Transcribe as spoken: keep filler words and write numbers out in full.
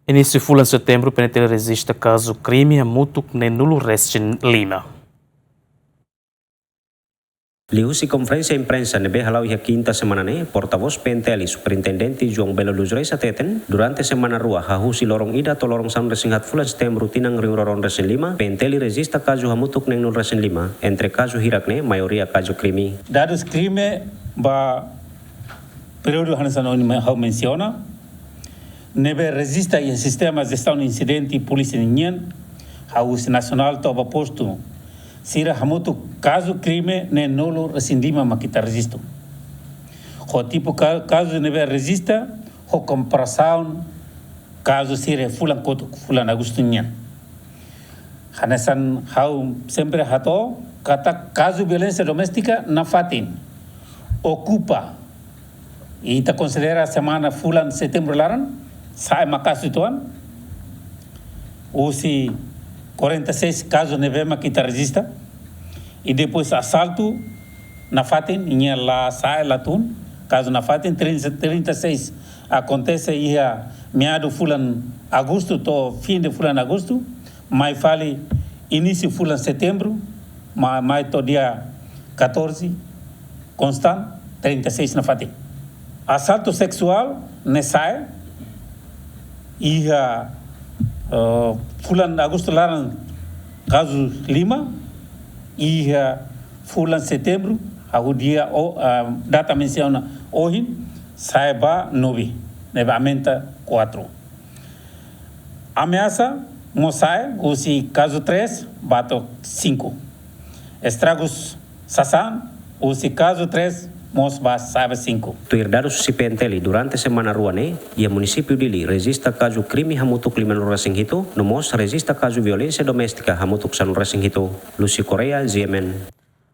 Inísiu fulan Setembru, P N T L rejista kazu krime hamutuk neen-nulu resin lima. Liuhusi konferénsia imprensa ne'ebé hala'o iha kinta semana ne'e, portavós P N T L, Superintendente João Belo dos Reis hateten, durante semana rua, hahú husi loron ida to'o loron sanulu resin haat fulan Setembru tinan rihun rua ruanulu resin lima, P N T L rejista kazu hamutuk neen-nulu resin lima, entre kazu hirak ne'e, maioria kazu krime. Dadus krime ba períodu hanesan ohin ha'u mensiona, ne'ebé rejista iha sistema jestaun insidente polísia nian, hahú husi nasionál to'o ba postu, sira hamutuk kazu krime neen-nulu resin lima mak ita rejistu. Ho tipu ka-, kazu ne'ebé rejista, ho komparasaun kazu sira fulan kotuk, fulan Agostu nian. Hanesan ha'u sempre hato'o, katak kazu violénsia doméstika nafatin okupa, ita konsidera semana fulan Setembru laran, sa'e maka'as uitoan, husi quarenta e seis kazu ne'ebé mak ita rejista, i depois asaltu nafatin, nia la sa'e la tun, kazu nafatin, trinta, trinta e seis akontese iha meadu fulan Agostu to'o fin de fulan Agostu, mai fali inísiu fulan Setembru, ma-, mai to'o dia catorze, konstan, trinta e seis nafatin. Asaltu seksuál ne'e sa'e iha, eh, fulan Agostu laran kazu lima, iha fulan Setembru, hahú dia o, ah, data mensiona ohin, sa'e ba nove, ne'ebé aumenta quatro. Ameasa mós sa'e husi kazu três ba to'o cinco. Estragus sasán, husi kazu três mós ba sa'e ba cinco. Tuir dadus husi P N T L, durante semana rua ne'e, iha munisípiu Dili rejista kazu krime hamutuk lima-nulu resin hitu, no mós rejista kazu violénsia doméstika hamutuk sanulu resin hitu. Lucio Correia, G M N.